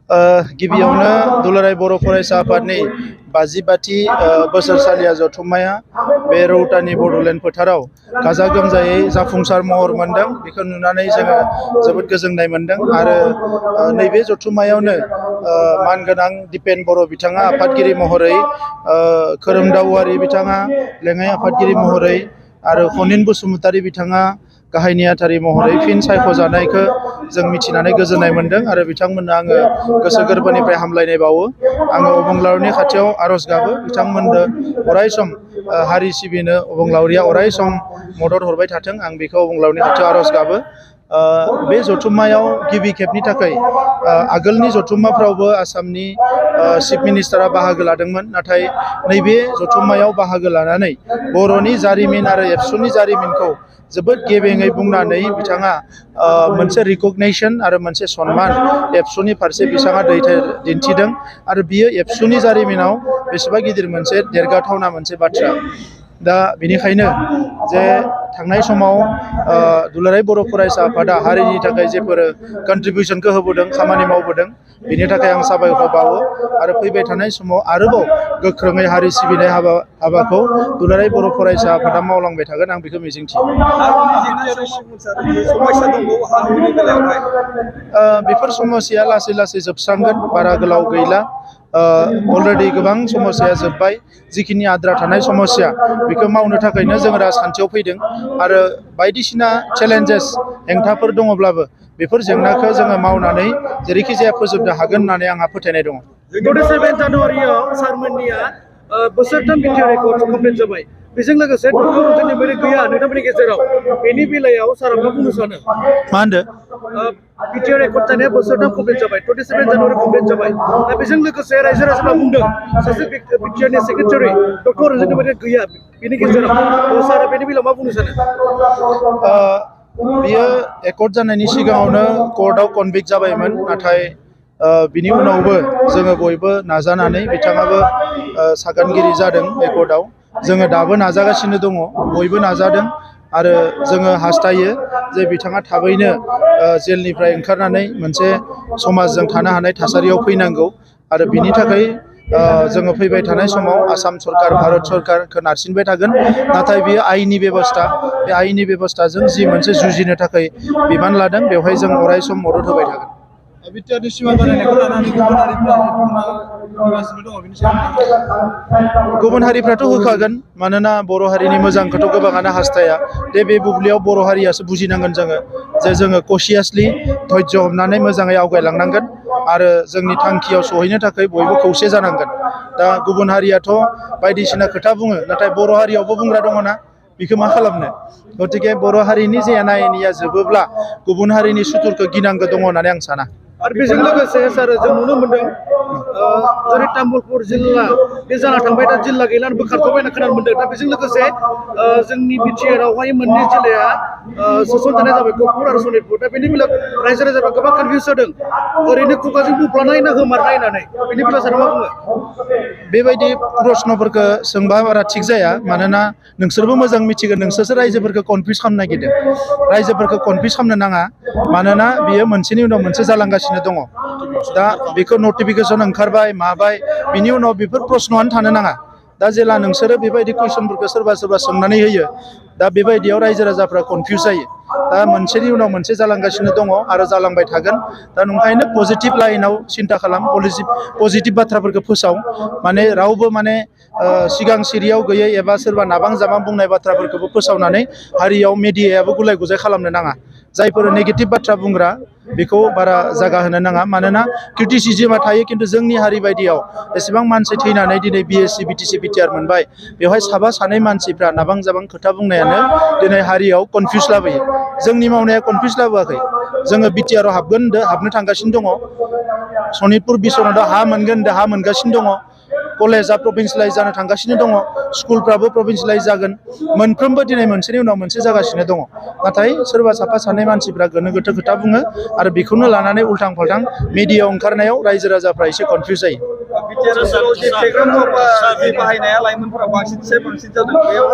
गिबियावनो दुलाराय बर' फरायसा आफादनि 52थि बोसोरसालिया जथुम्माया बे रौतानि बड'लेण्ड फोथाराव गाजा गोमजायै जाफुंसार महर मोनदों। बेखौ नुनानै जोङो जोबोद गोजोननाय मोनदों आरो नैबे जथुम्मायावनो मानगोनां दिपेन बर' बिथाङा आफादगिरि महरै, खोरोमदाव औवारि बिथाङा लेङाइ आफादगिरि महरै आरो खनिन बसुमतारी बिथाङा गाहाय नेहाथारि महरै फिन सायख'जानायखौ जों मिथिनानै गोजोननाय मोनदों आरो बिथांमोननो आङो गोसो गोरबोनिफ्राय हामलायनाय बावो। आङो अबंलावरिनि खाथियाव आर'ज गाबो बिथांमोननो अराय सम हारि सिबिनो अबंलावरिया अराय सम मदद हरबाय थाथों, आं बेखौ अबंलावरिनि खाथियाव आर'ज गाबो। बे जथुम्मायाव गिबि खेबनि थाखाय आगोलनि जथुम्माफ्रावबो आसामनि चिफ मिनिस्टारा बाहागो लादोंमोन, नाथाय नैबे जथुम्मायाव बाहागो लानानै बर'नि जारिमिन आरो एबसुनि जारिमिनखौ जोबोद गेबेङै बुंनानै बिथाङा मोनसे रिकगनाइसन आरो मोनसे सनमान एबसुनि फारसे बिथाङा दिन्थिदों आरो बियो एबसुनि जारिमिनाव बेसेबा गिदिर मोनसे देरगाथावना मोनसे बाथ्रा। दा बेनिखायनो जे थांनाय समाव दुलाराय बर' फरायसा आफादा हारिनि थाखाय जेफोर कन्ट्रिबिउसनखौ होबोदों, खामानि मावबोदों, बिनि थाखाय आं साबायखर बावो आरो फैबाय थानाय समाव आरोबाव गोख्रोङै हारि सिबिनाय हाबाखौ दुलाराय बर' फरायसा आफादा मावलांबाय थागोन, आं बेखौ मिजिंथियो। बेफोर समस्याया लासै लासै जोबस्रांगोन, बारा गोलाव गैला। अलरेडि गोबां समस्याया जोब्बाय। जिखिनि आद्रा थानाय समस्या बेखौ मावनो थाखायनो जों राजखान्थियाव फैदों आरो बायदिसिना चेलेन्जेस हेंथाफोर दङब्लाबो बेफोर जेंनाखौ जोङो मावनानै जेरैखि जाया फोजोबनो हागोन होननानै आंहा फोथायनाय दङ। 27 जानुवारियाव सारमोननिया बोसोरथाम बिटिआर रेकर्ड कमप्लिट जाबाय। बेजों लोगोसे डक्टर रन्जन मेम'रियेल गैया नोंथांमोननि गेजेराव, बेनि बेलायाव सारा मा बुंनो सानो? मा होनदो? बिटिआर रेकर्ड जानाया बोसोरथाम कमप्लिट जाबाय, 27 जानुवारि कमप्लिट जाबाय। दा बेजों लोगोसे रायजो राजाफ्रा बुंदों सासे बिटिआरनि सेक्रेटारि डक्टर रन्जन मेम'रियेल गैया बेनि गेजेराव, सारा बेनि बेलायाव मा बुंनो सानो? बियो एकर्ड जानायनि सिगाङावनो कर्टआव कनभिक्ट जाबायमोन, नाथाय बिनि उनावबो जोङो बयबो नाजानानै बिथाङाबो सागानगिरि जादों बे कर्टआव। जोङो दाबो नाजागासिनो दङ, बयबो नाजादों आरो जोङो हास्थायो जे बिथाङा थाबैनो जेलनिफ्राय ओंखारनानै मोनसे समाजजों थानो हानाय थासारियाव फैनांगौ आरो बिनि थाखाय जोङो फैबाय थानाय समाव आसाम सरकार, भारत सरकारखौ नारसिनबाय थागोन। नाथाय बेयो आयेननि बेबस्था, बे आयेननि बेबस्थाजों जि मोनसे जुजिनो थाखाय बिबान लादों बेवहाय जों अराय सम मदद होबाय थागोन। बिटिआरनि सिमा बारायनायखौ लानानै गुबुन हारिफ्रा होगासिनो दङ, बिनि सायाव गुबुन हारिफ्राथ' होखागोन, मानोना बर' हारिनि मोजांखौथ' गोबाङानो हास्थाया। बे बुब्लियाव बर' हारियासो बुजिनांगोन जोङो जे जोङो कसियासलि धैर्य हमनानै मोजाङै आवगायलांनांगोन आरो जोंनि थांखियाव सहैनो थाखाय बयबो खौसे जानांगोन। दा गुबुन हारियाथ' बायदिसिना खोथा बुङो, नाथाय बर' हारियावबो बुंग्रा दङ ना, बेखौ मा खालामनो? गतिके बर' हारिनि जे एना एनिया जोबोब्ला गुबुन हारिनि सुथुरखौ गिनांगौ दङ होननानै आं साना। आरो बेजों लोगोसे सार जों नुनो मोनदों जेरै तामुलपुर जिल्ला बे जाना थांबाय, दा जिल्ला गैला बोखारथ'बाय होनना खोनानो मोनदों। दा बेजों लोगोसे जोंनि बिटिआरआवहाय मोननै जिल्लाया सोसनजानाय जाबाय, गहपुर आरो सनितपुर। दा बेनि बेलायाव रायजो राजाफ्रा गोबां कनफिउस जादों, ओरैनो खुगाजों बुंफ्लानाय ना गोमारनाय होननानै। बेनि बेलायाव सार मा बुङो? बेबायदि प्रश्नफोरखौ सोंबा बारा थिग जाया, मानोना नोंसोरबो मोजां मिथिगोन, नोंसोरसो रायजोफोरखौ कनफिउस खालामनो नागिरदों। रायजोफोरखौ कनफिउस खालामनो नाङा, मानोना बियो मोनसेनि उनाव मोनसे जालांगासिनो दङ। दा बेखौ नटिफिकेसन ओंखारबाय माबाय, बिनि उनाव बेफोर प्रश्नआनो थानो नाङा। दा जेला नोंसोरो बेबायदि कुइसनफोरखौ सोरबा सोरबा सोंनानै होयो, दा बेबायदियाव रायजो राजाफ्रा कनफिउस जायो। दा मोनसेनि उनाव मोनसे जालांगासिनो दङ आरो जालांबाय थागोन। दा नंखायनो पजिटिभ लाइनाव सिन्था खालाम, पजिटिभ बाथ्राफोरखौ फोसाव। माने रावबो माने सिगां सिरियाव गैयै एबा सोरबा नाबां जाबां बुंनाय बाथ्राफोरखौबो फोसावनानै हारियाव मेडियायाबो गुलाय गुजाय खालामनो नाङा। जायफोर नेगेटिभ बाथ्रा बुंग्रा बेखौ बारा जागा होनो नाङा, मानोना क्रिटिसिजमा थायो, खिन्थु जोंनि हारि बायदियाव एसेबां मानसि थैनानै दिनै बिएससि बिटिसि बिटिआर मोनबाय, बेवहाय साबा सानै मानसिफ्रा नाबां जाबां खोथा बुंनायानो दिनै हारियाव कनफिउस लाबोयो। जोंनि मावनाया कनफिउस लाबोआखै, जोङो बिटिआराव हाबगोन होनदो, हाबनो थांगासिनो दङ। सनितपुर बिस्वनाथआव हा मोनगोन होनदो, हा मोनगासिनो दङ। कलेजआ प्रभिन्सियेलाइज जानो थांगासिनो दङ, स्कुलफ्राबो प्रभिन्सियेलाइज जागोन। मोनफ्रोमबो दिनै मोनसेनि उनाव मोनसे जागासिनो दङ। नाथाय सोरबा साफा सानै मानसिफ्रा गोनो गोथो खोथा बुङो आरो बेखौनो लानानै उल्थां फाल्थां मिडियायाव ओंखारनायाव रायजो राजाफ्रा एसे कनफिउस जायो।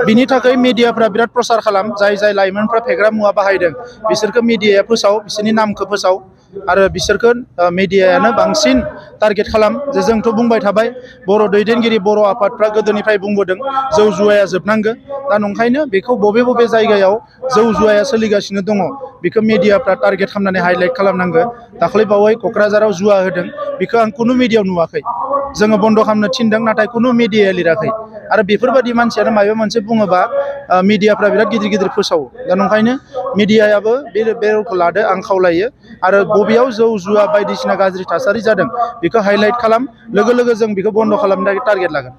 बिनि थाखाय मिडियाफ्रा बिराद प्रसार खालाम, जाय जाय लाइमोनफ्रा फेग्रा मुवा बाहायदों बिसोरखौ मिडियाया फोसाव, बिसोरनि नामखौ फोसाव। आरो बिसोरखौ मिडियायानो बांसिन टारगेट खालाम जे जोंथ' बुंबाय थाबाय बर' दैदेनगिरि बर' आफादफ्रा गोदोनिफ्राय बुंबोदों जौ जुवाया जोबनांगौ दा नंखायनो बेखौ बबे बबे जायगायाव जौ जुवाया सोलिगासिनो दङ बेखौ मिडियाफ्रा टारगेट खालामनानै हाइलाइट खालामनांगौ दाखालि बावै क'क्राझाराव जुवा होदों बेखौ आं खुनु मिडियायाव नुवाखै जोङो बन्द' खालामनो थिनदों नाथाय खुनु मिडियाया लिराखै आरो बेफोरबायदि मानसियानो माबा मोनसे बुङोबा मिडियाफ्रा बिराद गिदिर गिदिर फोसावो दा नंखायनो मिडियायाबो बे रलखौ लादो आं खावलायो आरो बबेयाव जौ जुवा बायदिसिना गाज्रि थासारि जादों बेखौ हाइलाइट खालाम लोगो लोगो जों बेखौ बन्द' खालामनो टारगेट लागोन